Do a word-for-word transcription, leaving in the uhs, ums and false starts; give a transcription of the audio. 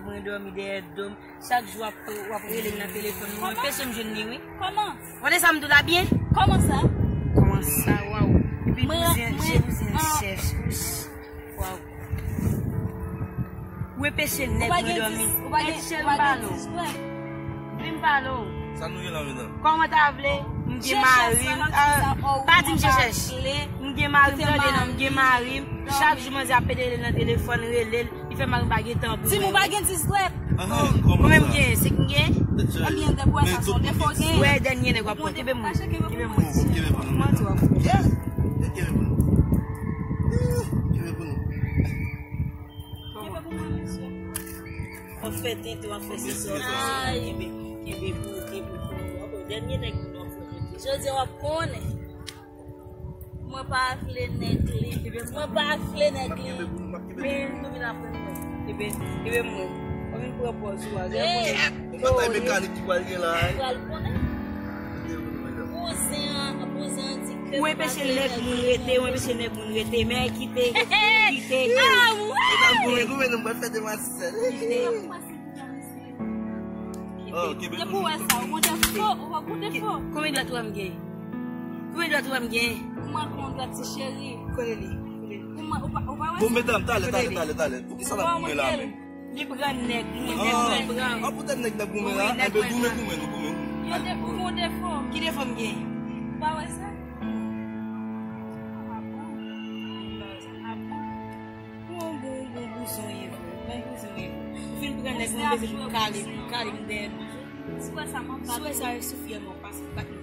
Mwen dòmi dèyè do m. Chak jou w ap, w ap rele m nan telefòn. Ou anpeche m jwenn li, wi. Kòman? Ou tande sa m di w la byen? Kòman sa? Kòman sa? Waw. Epi mwen, bouzen, mwen, je bouzen chèch. Waw. Ou anpeche nèg mwen dòmi. Ou pa gen dis, ou pa gen, ou pa gen dis frè. Vin pale w. Sa nou ye la menm? Kòman ta vle? M gen mari m. Pa di m chèchèch. M gen mari m, tande non, m gen mari m. Chak jou manzè ap pede rele l nan telefòn, rele l. Li fè mari m pa gen tan pou mwen. Di m ou pa gen dis frè. Mwen menm gen, se k m gen. Ebyen, dèpre sa, se yon defo gen. Wè, dènye nèg w ap pran. Kenbe mwen. Kenbe mwen. Kenbe mwen. Mwen di w ap pran. Kenbe mwen. Kenbe mwen. Kenbe pou mwen, mesye. W ap fè tenten, w ap fè sesi, w ap fè sesi. Kenbe, kenbe pou, kenbe pou. Dènye nèg nou ap fè. Jodi a w ap konnen. Mwen pa vle nèg li. Mwen pa vle nèg li. Men nou vin aprann mwen. Kenbe, kenbe mwen. W ap vin pran pòz ou a. Yon batay mekanik ki pral gen la. Pral konnen. Bouzen an, bouzen an di ke ou anpeche nèg moun rete, ou anpeche nèg moun rete, men kite, kite. Ah, ouais! Kite. Oh, kenbe pou mwen. Depi w wè sa, ou gon defo, ou gon defo. Konbyen dwèt ou wè m gen? Konbyen dwèt ou wè m gen? Ou manke yon dwèt, ti cheri. Kote li? Kote li? Ou pa, ou pa wè sa? Bon, medam, talè, talè, talè, talè. Poukisa n ap goumen la menm? Li pran nèg, nèg mwen pran. Ah, poutèt nèg n ap goumen la? Enben, goumen, goumen, nou goumen, goumen. Yo de, ou gon defo. Ki defo m gen? Ou pa wè sa? Ou bon, bon, bon bouzon ye vre. Bon bouzon ye vre. Ou fin pran nèg mwen bezwen pou kale, pou kale m dèyè bouzon. Si w wè sa, m ap bat ou. Si w wè sa, sou fyè mwen, pase bat m.